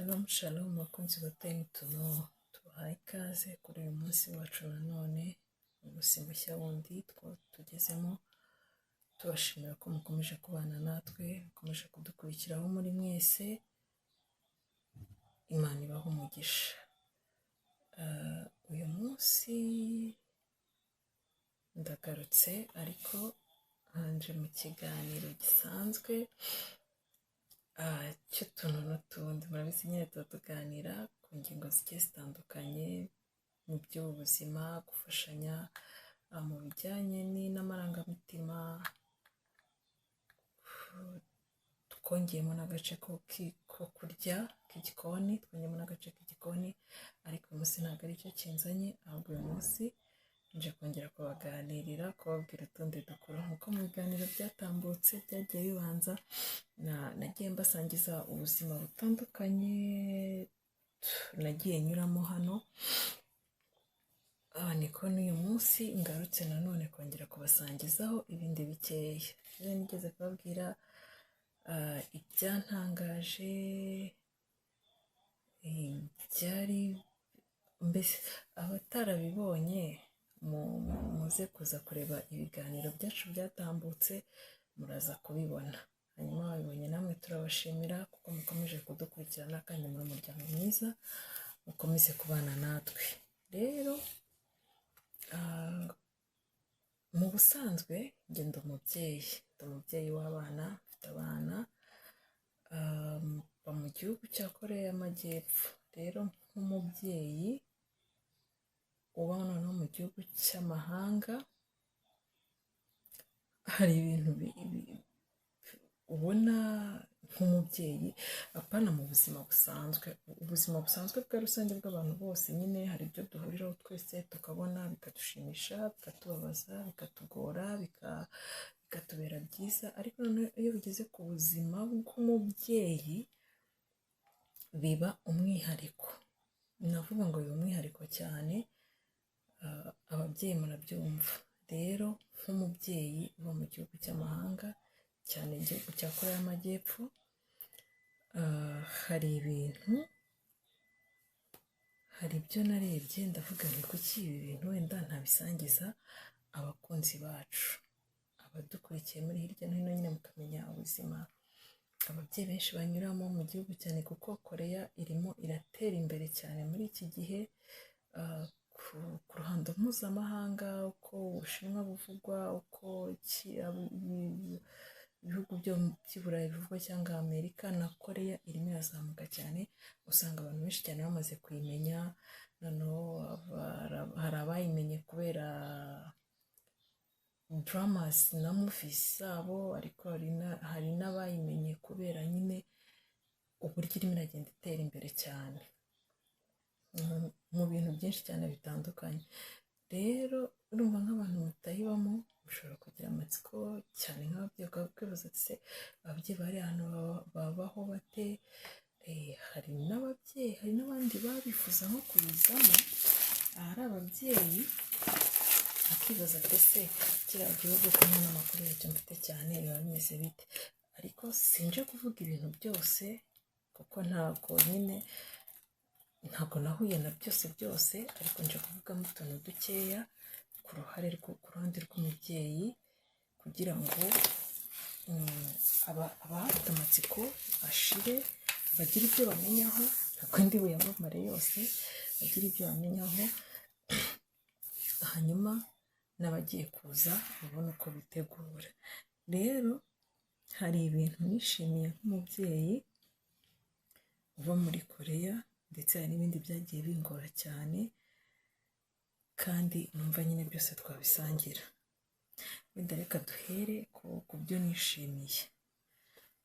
Shalom shalom bakunzi ba Time to Know, tubahaye ikaze kuri uyu munsi wacu nanone, umunsi mushya wundi tugezemo, tubashimira ko mukomeje kubana natwe, mukomeje kudukurikiraho muri mwese, Imana ibahe umugisha. Uyu munsi ndagarutse ariko hanje mu kiganiro gisanzwe cy'utuntu n'utundi. Murabizi nyine tuba tuganira ku ngingo zigiye zitandukanye mu by'ubuzima, gufashanya mu bijyanye n'amarangamutima, twongeyemo n'agace ko kurya k'igikoni, twongeyemo n'agace k'igikoni, ariko uyu munsi ntabwo aricyo kinzanye, ahubwo uyu munsi nje kongera kubaganirira, kubabwira utundi dukuru. Nk'uko mu biganiro byatambutse byagiye bibanza, nagiye mbasangiza ubuzima butandukanye nagiye nyuramo hano, niko n'uyu munsi ngarutse nanone kongera kubasangizaho ibindi bikeya. Rero nigeze kubabwira ibyantangaje, byari mbese abatarabibonye muze kuza kureba ibiganiro byacu byatambutse, muraza kubibona. Hanyuma babibonye namwe turabashimira kuko mukomeje kudukurikirana kandi muri umuryango mwiza, mukomeze kubana natwe. Rero mu busanzwe njye ndi umubyeyi, ndi umubyeyi w'abana, mfite abana mba mu gihugu cya Koreya y'Amajyepfo. Rero nk'umubyeyi uba noneho mu gihugu cy'amahanga, hari ibintu ubona nk'umubyeyi, apana mu buzima busanzwe, ubuzima busanzwe bwa rusange bw'abantu bose nyine hari ibyo duhuriraho twese tukabona bikadushimisha, bikatubabaza, bikatugora, bikatubera byiza, ariko noneho iyo bigeze ku buzima bw'umubyeyi biba umwihariko. Navuga ngo biba umwihariko cyane, ababyeyi murabyumva. Rero nk'umubyeyi uba mu gihugu cy'amahanga, cyane igihugu cya Koreya y'Amajyepfo, hari ibintu, hari ibyo narebye ndavuga nti kuki ibi bintu wenda ntabisangiza abakunzi bacu, abadukurikiye muri hirya no hino nyine mukamenya ubuzima ababyeyi benshi banyuramo mu gihugu, cyane kuko Koreya irimo iratera imbere cyane muri iki gihe, ku ruhando mpuzamahanga, uko Ubushinwa buvugwa, uko ibihugu by'i Burayi bivugwa cyangwa Amerika, na Koreya irimo irazamuka cyane, usanga abantu benshi cyane bamaze kuyimenya, noneho hari abayimenye kubera dramas na movies zabo, ariko hari n'abayimenye kubera nyine uburyo irimo iragenda itera imbere cyane mu bintu byinshi cyane bitandukanye. Rero urumva nk'abantu mutayibamo mushobora kugira amatsiko cyane nk'ababyeyi, ukaba ati se ababyeyi bari ahantu babaho bate? Hari n'ababyeyi, hari n'abandi baba bifuza nko kuyizamo, ahari ababyeyi akibaza ati ese kiriya gihugu ko nta n'amakuru yacyo mfite cyane biba bimeze bite? Ariko sinje kuvuga ibintu byose kuko ntabwo nyine ntabwo nahuye na byose byose, ariko nje kuvugamo utuntu dukeya ku ruhare ku ruhande rw'umubyeyi, kugira ngo abafite amatsiko ashire, bagire ibyo bamenyaho, ntabwo ndi buyamamare yose, bagire ibyo bamenyaho, hanyuma n'abagiye kuza babone uko bitegura. Rero hari ibintu nishimiye nk'umubyeyi uba muri Koreya, ndetse hari n'ibindi byagiye bingora cyane kandi numva nyine byose twabisangira. Wenda reka duhere ku byo nishimiye.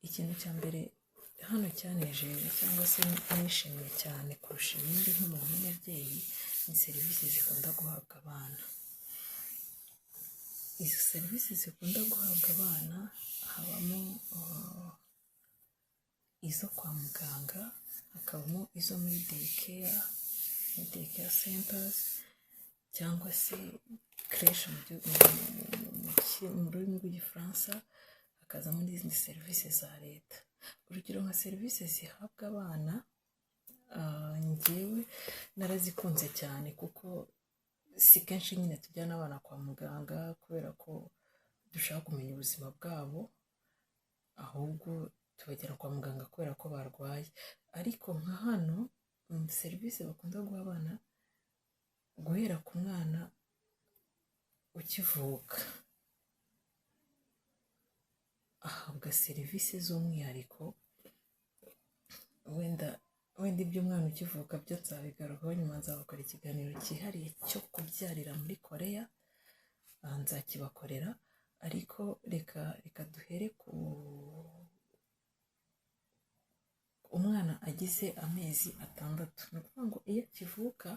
Ikintu cya mbere hano cyanejeje cyangwa se nishimiye cyane kurusha ibindi nk'umuntu w'umubyeyi, ni serivisi zikunda guhabwa abana. Izo serivisi zikunda guhabwa abana habamo izo kwa muganga, hakabamo izo muri daycare, muri daycare centers cyangwa se crèche mu rurimi rw'Igifaransa, hakazamo n'izindi serivisi za leta. Urugero nka serivisi zihabwa abana Njyewe narazikunze cyane kuko si kenshi nyine tujyana abana kwa muganga kubera ko dushaka kumenya ubuzima bwabo, ahubwo tubajyana kwa muganga kubera ko barwaye. Ariko nka hano serivisi bakunda guha abana guhera ku mwana ukivuka, ahabwa serivisi z'umwihariko. Wenda iby'umwana ukivuka byo nzabigarukaho nyuma, nzabakora ikiganiro cyihariye cyo kubyarira muri Koreya, nzakibakorera. Ariko reka duhere ku umwana agize amezi 6. Ni ukuvuga ngo iyo akivuka,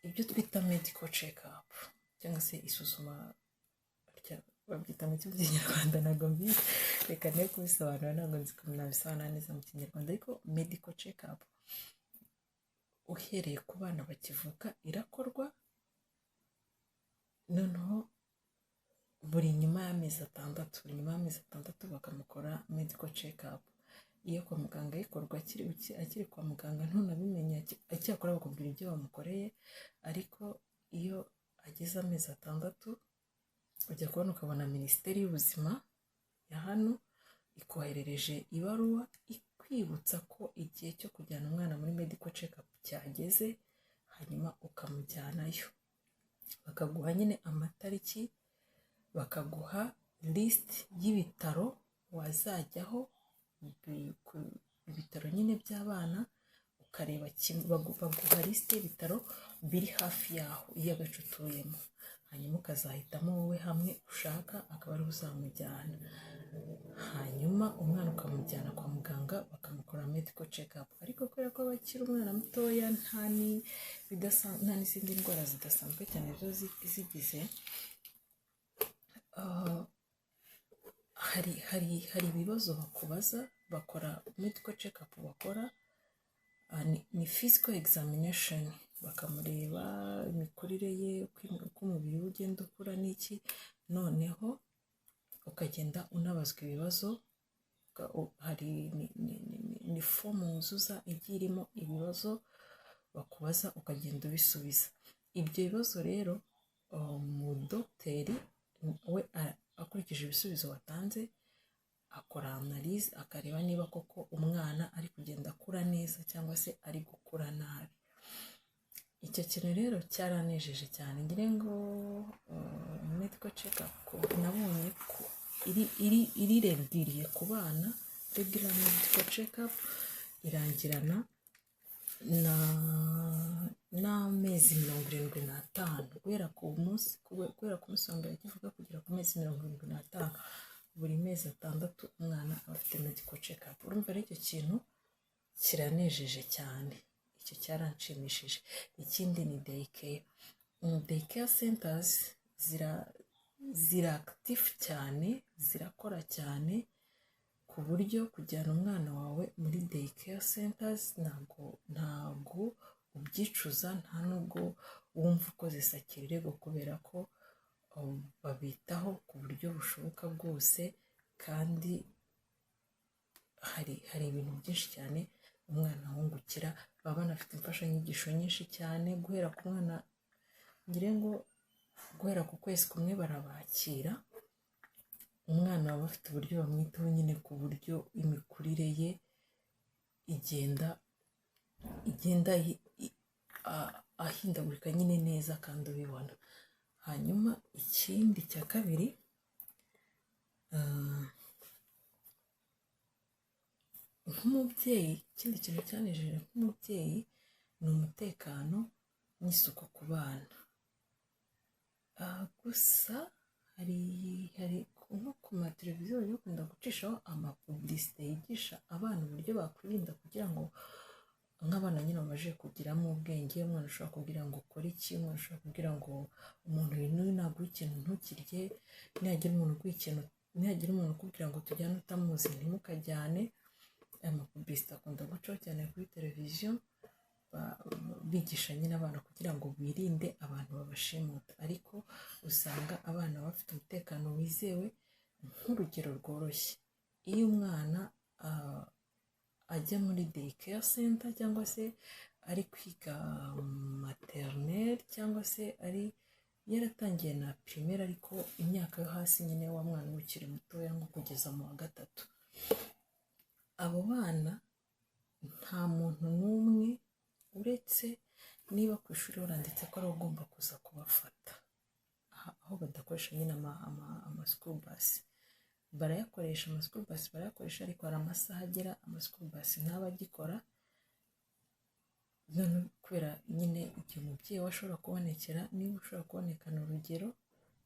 ibyo twita medical check up cyangwa se isuzuma, babyita mu Kinyarwanda ntabwo mbizi, reka ne kubisobanura, ntabwo nzi ukuntu nabisobanura neza mu Kinyarwanda. Ariko medical check up uhereye ku bana bakivuka irakorwa, noneho buri nyuma y'amezi 6, buri nyuma y'amezi 6 bakamukora medical check up. Iyo kwa muganga ikorwa akiri kwa muganga ntunabimenye, icyakora bakubwira ibyo bamukoreye. Ariko iyo ageze amezi 6, ujya kubona ukabona Minisiteri y'Ubuzima ya hano ikoherereje ibaruwa ikwibutsa ko igihe cyo kujyana umwana muri medical check up cyageze, hanyuma ukamujyanayo. Bakaguha nyine amatariki, bakaguha lisiti y'ibitaro wazajyaho, ibitaro nyine by'abana, ukareba, baguha lisite y'ibitaro biri hafi yaho y'agace utuyemo, hanyuma ukazahitamo wowe hamwe ushaka akaba ariho uzamujyana. Hanyuma umwana ukamujyana kwa muganga bakamukora medical check up. Ariko kubera ko aba akiri umwana mutoya, nta n'izindi ndwara zidasanzwe cyane zo zigize, hari ibibazo bakubaza. Bakora medical check up, bakora ni physical examination, bakamureba imikurire ye, uko umubiri we ugenda ukura n'iki. Noneho ukagenda unabazwa ibibazo, hari ni fomu wuzuza igiye irimo ibibazo bakubaza, ukagenda ubisubiza. Ibyo bibazo rero umudogiteri we akurikije ibisubizo watanze akora analyse, akareba niba koko umwana ari kugenda akura neza cyangwa se ari gukura nabi. Icyo kintu rero cyaranejeje cyane. Ngira ngo medical check up nabonye ko iri regular ku bana, regular medical check up irangirana n'amezi 75, guhera ku munsi wa mbere akivuka kugera ku mezi 75, buri mezi 6 umwana aba afite medical check up. Urumva rero icyo kintu kiranejeje cyane, icyo cyaranshimishije. Ikindi ni daycare. Daycare centers ziri active cyane, zirakora cyane, ku buryo kujyana umwana wawe muri daycare centers ntabwo ubyicuza, nta nubwo wumva ukoze sacrilège, kubera ko babitaho ku buryo bushoboka bwose, kandi hari ibintu byinshi cyane umwana ahungukira. Baba banafite imfashanyigisho nyinshi cyane guhera ku mwana, ngira ngo guhera ku kwezi kumwe barabakira. Umwana baba bafite uburyo bamwitaho nyine, ku buryo imikurire ye igenda ahindagurika nyine neza kandi ubibona. Hanyuma ikindi cya kabiri, nk'umubyeyi, ikindi kintu cyanejeje nk'umubyeyi ni umutekano n'isuku ku bana. Gusa hari nko ku mateleviziyo bajya bakunda gucishaho amapublicité yigisha abana uburyo bakwirinda, kugira ngo nk'abana nyine bamaze kugiramo ubwenge, umwana ushobora kubwira ngo ukore iki, umwana ushobora kubwira ngo umuntu uyu n'uyu naguha ikintu ntukirye, nihagira umuntu uguha ikintu, nihagira umuntu ukubwira ngo tujyane utamuzi ntimukajyane. Aya mapublicité akunda gucaho cyane kuri televiziyo, bigisha nyine abana kugira ngo birinde abantu babashimuta. Ariko usanga abana bafite umutekano wizewe. Nk'urugero rworoshye, iyo umwana ajya muri day care center, cyangwa se ari kwiga maternelle, cyangwa se ari yaratangiye na primaire, ariko imyaka yo hasi nyine, wa mwana uba ukiri mutoya, nko kugeza mu wa gatatu. Abo bana nta muntu n'umwe, uretse niba ku ishuri baranditse ko ari ugomba kuza kubafata, aho badakoresha nyine ama school bus. Barayakoresha, ama school bus barayakoresha, ariko hari amasaha agera ama school bus ntaba agikora. None kubera nyine igihe umubyeyi we ashobora kubonekera, niba ushobora kubonekana, urugero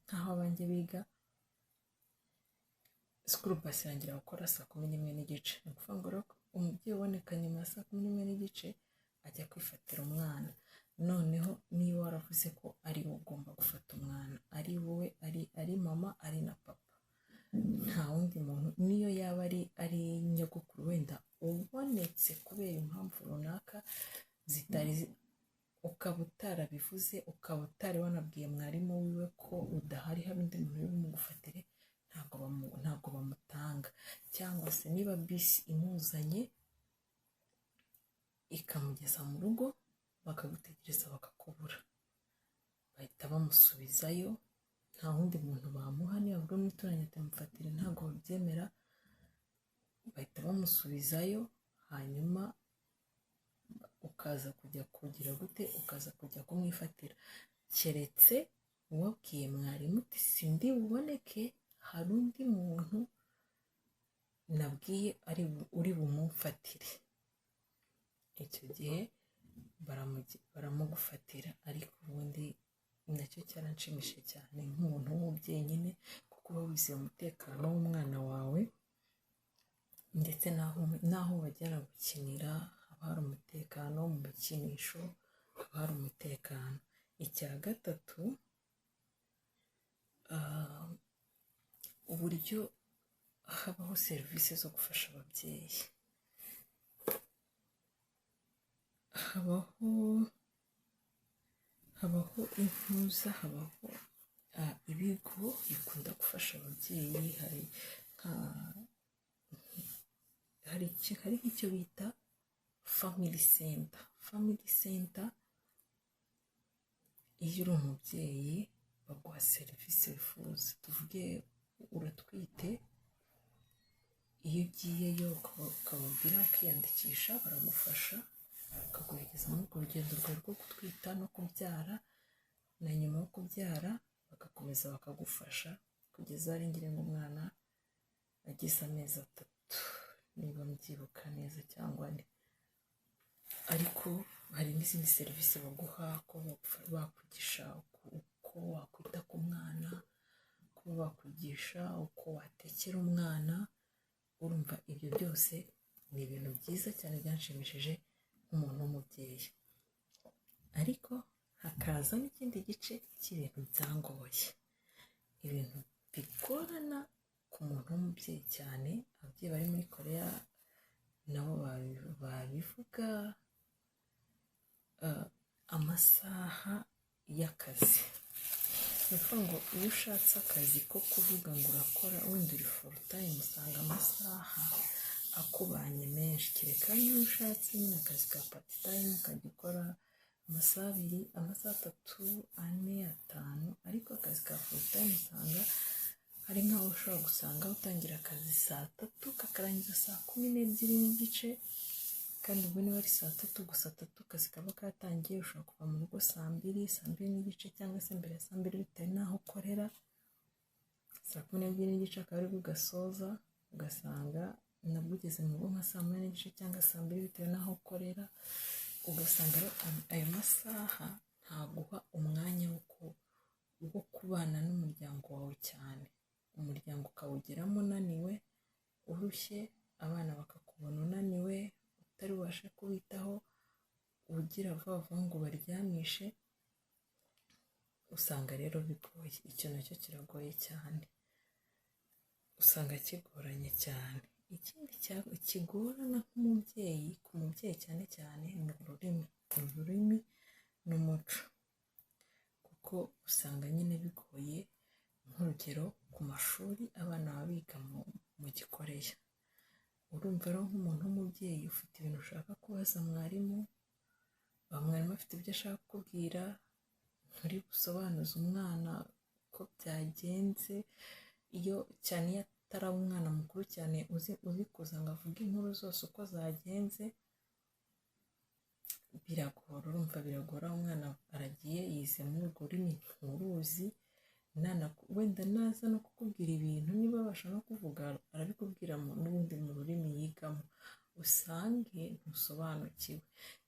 nk'aho abanjye biga, school bus irangira gukora saa 11:30. Ni ukuvuga ngo rero umubyeyi uboneka nyuma ya saa 11:30 ajya kwifatira umwana. Noneho niba waravuze ko ari wowe ugomba gufata umwana, ari wowe, ari mama, ari na papa, nta wundi muntu, niyo yaba ari nyogokuru wenda ubonetse kubera impamvu runaka zitari, ukaba utarabivuze, ukaba utari wanabwiye mwarimu wiwe ko udahari, hari undi muntu uri bumugufatire, ntabwo bamutanga. Cyangwa se niba bisi imuzanye ikamugeza mu rugo, bakagutegereza bakakubura, bahita bamusubizayo, nta wundi muntu bamuha. Niba bavuga umuturanyi ati mufatire, ntabwo babyemera, bahita bamusubizayo. Hanyuma ukaza kujya kugira gute? Ukaza kujya kumwifatira, keretse wabwiye mwarimu uti sindi buboneke, hari undi muntu nabwiye ari uri bumumfatire. Icyo gihe baramugufatira. Ariko ubundi nacyo cyaranshimishije cyane nk'umuntu w'umubyeyi nyine, kuko uba wizeye umutekano w'umwana wawe, ndetse n'aho bajyana gukinira haba hari umutekano, mu bikinisho haba hari umutekano. Icya gatatu, uburyo habaho serivisi zo gufasha ababyeyi. Habaho impuza, habaho ibigo bikunda gufasha ababyeyi. Hari nka hari nk'icyo bita family center. Family center, iyo uri umubyeyi baguha serivisi wifuza. Tuvuge uratwite, iyo ugiyeyo ukababwira, ukiyandikisha, baragufasha, bakaguherekeza muri urwo rugendo rwawe rwo gutwita no kubyara, na nyuma yo kubyara bagakomeza bakagufasha kugeza ari ngira ngo umwana agize amezi 3, niba mbyibuka neza, cyangwa ane. Ariko hari n'izindi serivisi baguha, kuba bakwigisha uko wakwita ku mwana, kuba bakwigisha uko watekera umwana. Urumva ibyo byose ni ibintu byiza cyane byanshimishije nk'umuntu w'umubyeyi. Ariko hakaza n'ikindi gice cy'ibintu byangoye, ibintu bigorana ku muntu w'umubyeyi cyane. Ababyeyi bari muri Koreya nabo babivuga. Amasaha y'akazi, ni ukuvuga ngo iyo ushatse akazi ko kuvuga ngo urakora wenda uri full time, usanga amasaha akubanye menshi, kereka niba ushatse nyine akazi ka part time, ukajya ukora amasaha 2, amasaha 3, 4, 5. Ariko akazi ka full time usanga hari nk'aho ushobora gusanga utangira akazi saa 3, kakarangiza saa 12:30. Kandi ubwo niba ari saa 3 gusa, 3 akazi kaba katangiye, ushobora kuva mu rugo saa 2, saa 2:30, cyangwa se mbere ya saa 2, bitewe n'aho ukorera. Saa 12:30 akaba aribwo ugasoza, ugasanga nabwo ugeze mu rugo nka saa 1:30 cyangwa saa 2, bitewe n'aho ukorera. Ugasanga rero ayo masaha ntaguha umwanya wo kubana n'umuryango wawe cyane. Umuryango ukawugeramo unaniwe, urushye, abana bakakubona unaniwe, utari bubashe kubitaho, ugira vuba vuba ngo ubaryamishe. Usanga rero bigoye. Icyo nacyo kiragoye cyane, usanga kigoranye cyane. Ikindi kigorana nk'umubyeyi, ku mubyeyi cyane cyane, ni ururimi, ururimi n'umuco, kuko usanga nyine bigoye. Nk'urugero ku mashuri abana baba biga mu Gikoreya, Urumva rero nk'umuntu w'umubyeyi ufite ibintu ushaka kubaza mwarimu, mwarimu afite ibyo ashaka kukubwira, nturi busobanuze umwana uko byagenze, iyo cyane iyo ataraba umwana mukuru cyane uzi kuza ngo avuge inkuru zose uko zagenze, biragora. Urumva biragora, umwana aragiye yize muri urwo rurimi nturuzi, wenda naza no kukubwira ibintu niba abasha no kuvuga arabikubwira n'ubundi mu rurimi yigamo, usange ntusobanukiwe.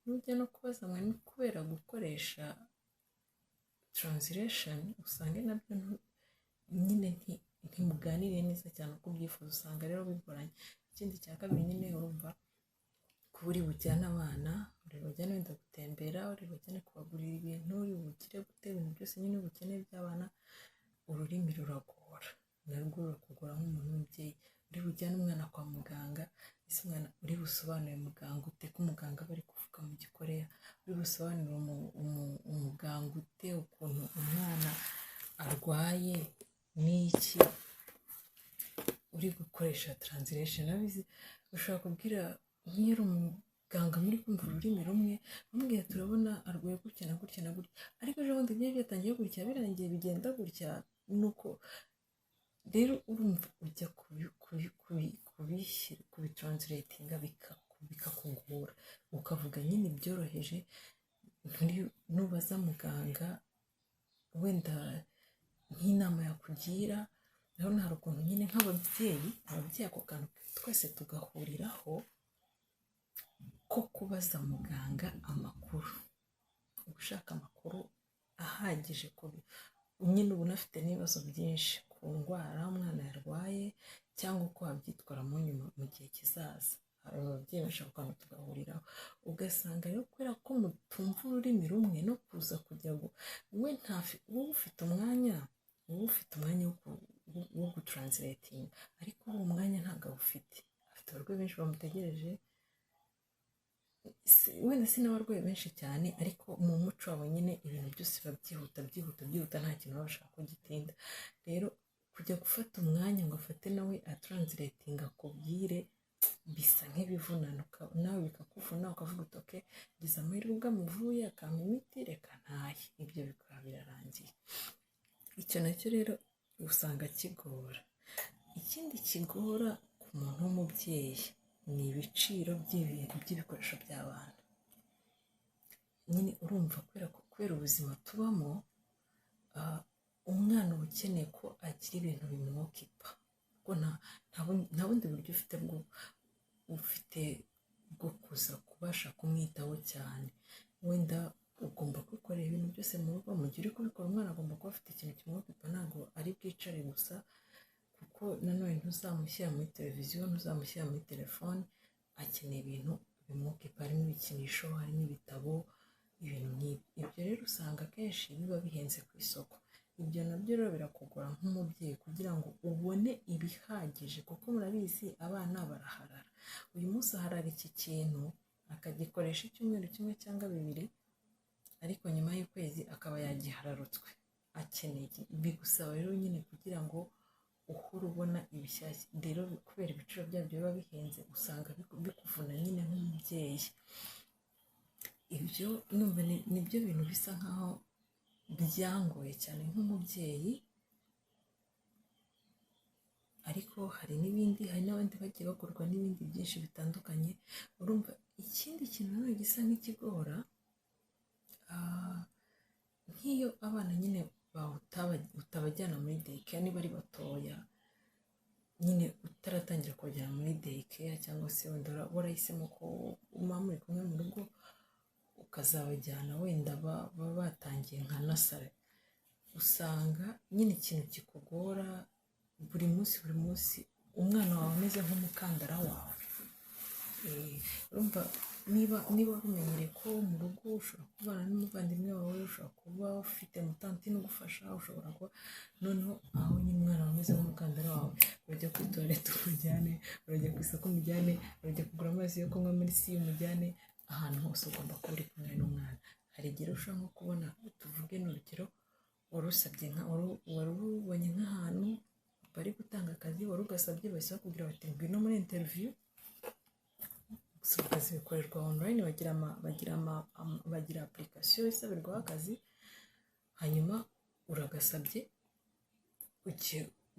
Nujya no kubaza mwarimu kubera gukoresha translation, usange nabyo nyine ntimuganiriye neza cyane uko ubyifuza, usanga rero bigoranye. Ikindi cya kabiri nyine urumva kuba uri bujyane abana, uri bujyane wenda gutembera, uri bujyane kubagurira ibintu, uri bugire gute, ibintu byose nyine ubukeneye by'abana, ururimi ruragora, narwo rurakugora nk'umuntu w'umubyeyi. Uri bujyane umwana kwa muganga, ese umwana uri busobanurire muganga ute ko umuganga aba ari kuvuga mu Gikoreya? Uri busobanurire umuganga ute ukuntu umwana arwaye n'iki? Uri gukoresha translation, abizi ushobora kubwira nk'iyo ari umuganga muri kumva ururimi rumwe, umubwira turabona arwaye gutya na gutya na gutya, ariko ejo bundi byari byatangiye gutya birangiye bigenda gutya. Nuko rero urumva ujya kubitranslatinga bikakugora, ukavuga nyine ibyoroheje. Nubaza muganga wenda nk'inama yakugira, urabona hari ukuntu nyine nk'ababyeyi, ababyeyi ako kantu twese tugahuriraho ko kubaza muganga amakuru, uba ushaka amakuru ahagije ku nyine uba unafite n'ibibazo byinshi ku ndwara umwana yarwaye cyangwa uko wabyitwaramo nyuma mu gihe kizaza. Hari ababyeyi bashaka akantu tugahuriraho, ugasanga rero kubera ko mutumva ururimi rumwe no kuza kujya we wowe ufite umwanya, wowe ufite umwanya wo gutranslatinga, ariko uwo mwanya ntabwo awufite, afite abarwayi benshi bamutegereje, wenda si n'abarwayi benshi cyane, ariko mu muco wabo nyine ibintu byose biba byihuta byihuta byihuta, nta kintu baba bashaka ko gitinda. Rero kujya gufata umwanya ngo afate nawe atranslatinga akubwire bisa nk'ibivunana, nawe bikakuvuna, ukavuga uti okay, ngize amahirwe ubwo amuvuye akampa imiti, reka ntahe, ibyo bikaba birarangiye. Icyo nacyo rero usanga kigora. Ikindi kigora ku muntu w'umubyeyi ni ibiciro by'ibintu by'ibikoresho by'abana. Nyine urumva kubera ubuzima tubamo, umwana uba ukeneye ko agira ibintu bimwoccupa, kuko nta bundi buryo ufite bwo kuza kubasha kumwitaho cyane. Wenda ugomba kwikorera ibintu byose mu rugo, mu gihe uri kubikora umwana agomba kuba afite ikintu kimwoccupa, ntabwo ari bwicare gusa, kuko nanone ntuzamushyira muri televiziyo, ntuzamushyira muri telefone, akeneye ibintu bimwoccupa, harimo ibikinisho, harimo ibitabo, ibintu nk'ibyo. Ibyo rero usanga akenshi biba bihenze ku isoko. Ibyo nabyo rero birakugora nk'umubyeyi kugira ngo ubone ibihagije, kuko murabizi abana baraharara. Uyu munsi aharara iki kintu akagikoresha icyumweru kimwe cyangwa bibiri, ariko nyuma y'ukwezi akaba yagihararutswe, akeneye iki. Bigusaba rero nyine kugira ngo uhore ubona ibishyashya. Rero kubera ibiciro byabyo biba bihenze, usanga bikuvuna nyine nk'umubyeyi. Ibyo numva nibyo bintu bisa nkaho byangoye cyane nk'umubyeyi, ariko hari n'ibindi, hari n'abandi bagiye bagorwa n'ibindi byinshi bitandukanye. Urumva ikindi kintu nanone gisa nk'ikigora, nk'iyo abana nyine bawe utabajyana muri daycare niba ari batoya, nyine utaratangira kubajyana muri daycare, cyangwa se wenda warahisemo ko muba muri kumwe mu rugo, ukazabajyana wenda baba batangiye nka nursery, usanga nyine ikintu kikugora buri munsi buri munsi umwana wawe ameze nk'umukandara wawe. Urumva niba umenyereye ko mu rugo ushobora kubana n'umuvandimwe wawe, ushobora kuba ufite mutantine ugufasha, ushobora kuba noneho aho nyine umwana wawe ameze nk'umukandara wawe, urajya kuri toilette umujyane, urajya ku isoko umujyane, urajya kugura amazi yo kunywa muri si umujyane, ahantu hose ugomba kuba uri kumwe n'umwana. Hari igihe ushobora nko kubona, tuvuge n'urugero, wari usabye nka wari ubonye nk'ahantu bari gutanga akazi, wari ugasabye, bahise bakubwira bati ngwino muri interview. Gusaba akazi bikorerwa online. Bagira application isabirwaho akazi, hanyuma uragasabye,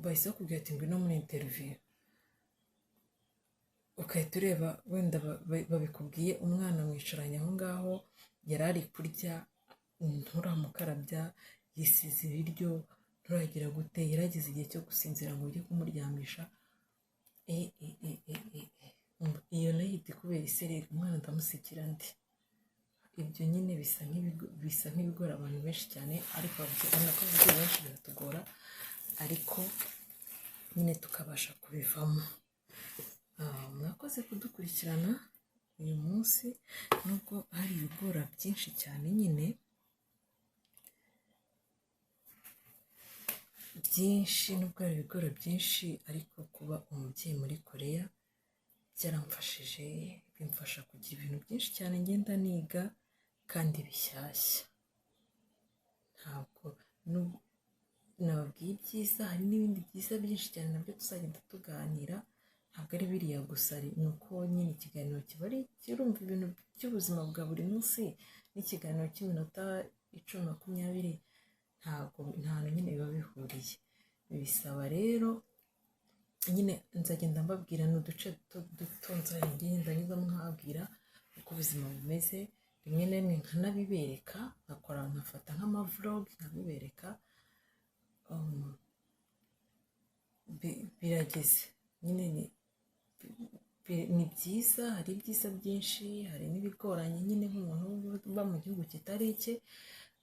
bahise bakubwira ati: "Ngwino muri interview." Ugahita ureba wenda babikubwiye umwana mwicaranye aho ngaho, yari ari kurya, nturamukarabya, yisize ibiryo, nturagira gute, yarageze igihe cyo gusinzira ngo ujye kumuryamisha. E, e, e, e, e, e. Umva, iyo nayo ihita ikubera isereri: umwana ndamusigira ndi? Ibyo nyine bisa nk'ibigora abantu benshi cyane, ariko ubona ko ababyeyi benshi biratugora, ariko nyine tukabasha kubivamo. Mwakoze kudukurikirana uyu munsi, nubwo hari ibigora byinshi cyane nyine byinshi, nubwo hari ibigora byinshi, ariko kuba umubyeyi muri Koreya byaramfashije, bimfasha kugira ibintu byinshi cyane ngenda niga kandi bishyashya. Ntabwo nababwiye ibyiza, hari n'ibindi byiza byinshi cyane nabyo tuzagenda tuganira. Ntabwo ari biriya gusa, ni uko nyine ikiganiro kiba ari kirumva ibintu by'ubuzima bwa buri munsi, n'ikiganiro cy'iminota 10, 20, ntabwo nta hantu nyine biba bihuriye. Bisaba rero nyine nzagenda mbabwira ni uduce duto duto nzajya ngenda nyuzamo nkababwira uko ubuzima bumeze, rimwe na rimwe nkanabibereka, nkakora nkafata nk'ama vlog nkabibereka. Birageze nyine ni byiza, hari ibyiza byinshi, hari n'ibigoranye nyine nk'umuntu uba mu gihugu kitari icye,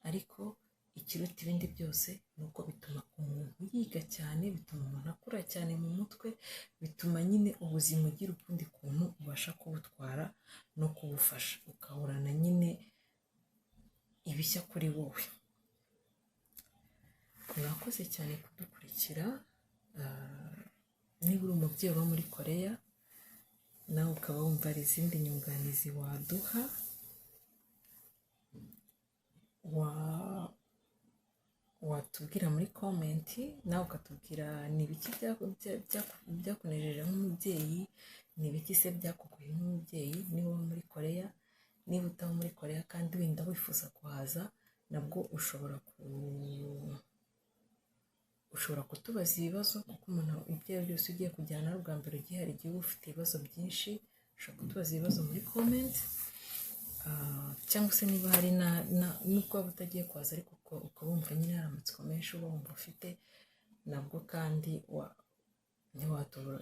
ariko ikiruta ibindi byose ni uko bituma umuntu yiga cyane, bituma umuntu akura cyane mu mutwe, bituma nyine ubuzima ugira ukundi kuntu ubasha kubutwara no kubufasha, ukahorana nyine ibishya kuri wowe. Mwakoze cyane kudukurikira. Niba uri umubyeyi uba muri Koreya, nawe ukaba wumva hari izindi nyunganizi waduha, watubwira muri comment, nawe ukatubwira ni ibiki byakunejeje nk'umubyeyi, ni ibiki se byakugoye nk'umubyeyi niba uba muri Koreya. Niba utaba muri Koreya kandi wenda wifuza kuhaza, nabwo ushobora kutubaza ibibazo, kuko umuntu ibyo ari byo byose ugiye kujyana ari ubwa mbere ugiye, hari igihe uba ufite ibibazo byinshi, ushobora kutubaza ibibazo muri comment. Cyangwa se niba hari nubwo waba utagiye kuhaza, ariko ukaba wumva nyine hari amatsiko menshi uba wumva ufite, nabwo kandi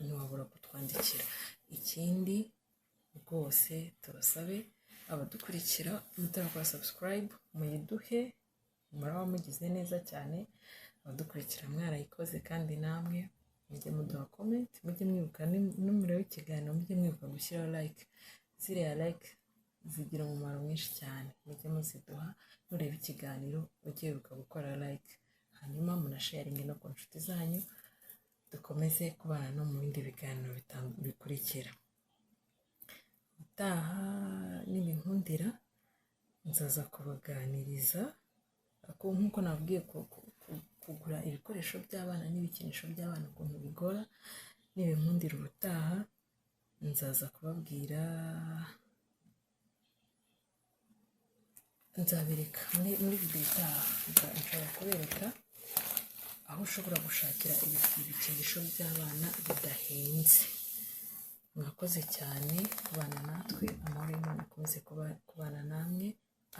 ntiwabura kutwandikira. Ikindi rwose tubasabe, abadukurikira mutarakora subscribe, muyiduhe, muraba mugize neza cyane. Abadukurikira mwarayikoze, kandi namwe mujye muduha comment, mujye mwibuka n'umuriro w'ikiganiro, mujye mwibuka gushyiraho like. Ziriya like zigira umumaro mwinshi cyane, mujye muziduha. Nureba ikiganiro ujye wibuka gukora like, hanyuma munasharinge no ku nshuti zanyu, dukomeze kubana no mu bindi biganiro bikurikira. Ubutaha nibinkundira nzaza kubaganiriza nk'uko nababwiye kugura ibikoresho by'abana n'ibikinisho by'abana ukuntu bigora. Nibinkundira ubutaha nzaza kubabwira, nzabereka muri video itaha, nshobora kubereka aho ushobora gushakira ibikinisho by'abana bidahenze. Mwakoze cyane kubana natwe, amahoro y'Imana akomeze kubana namwe,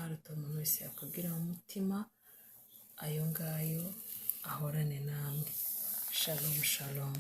aruta umuntu wese yakubwira mu mutima, ayo ngayo ahorane namwe. Shalom shalom.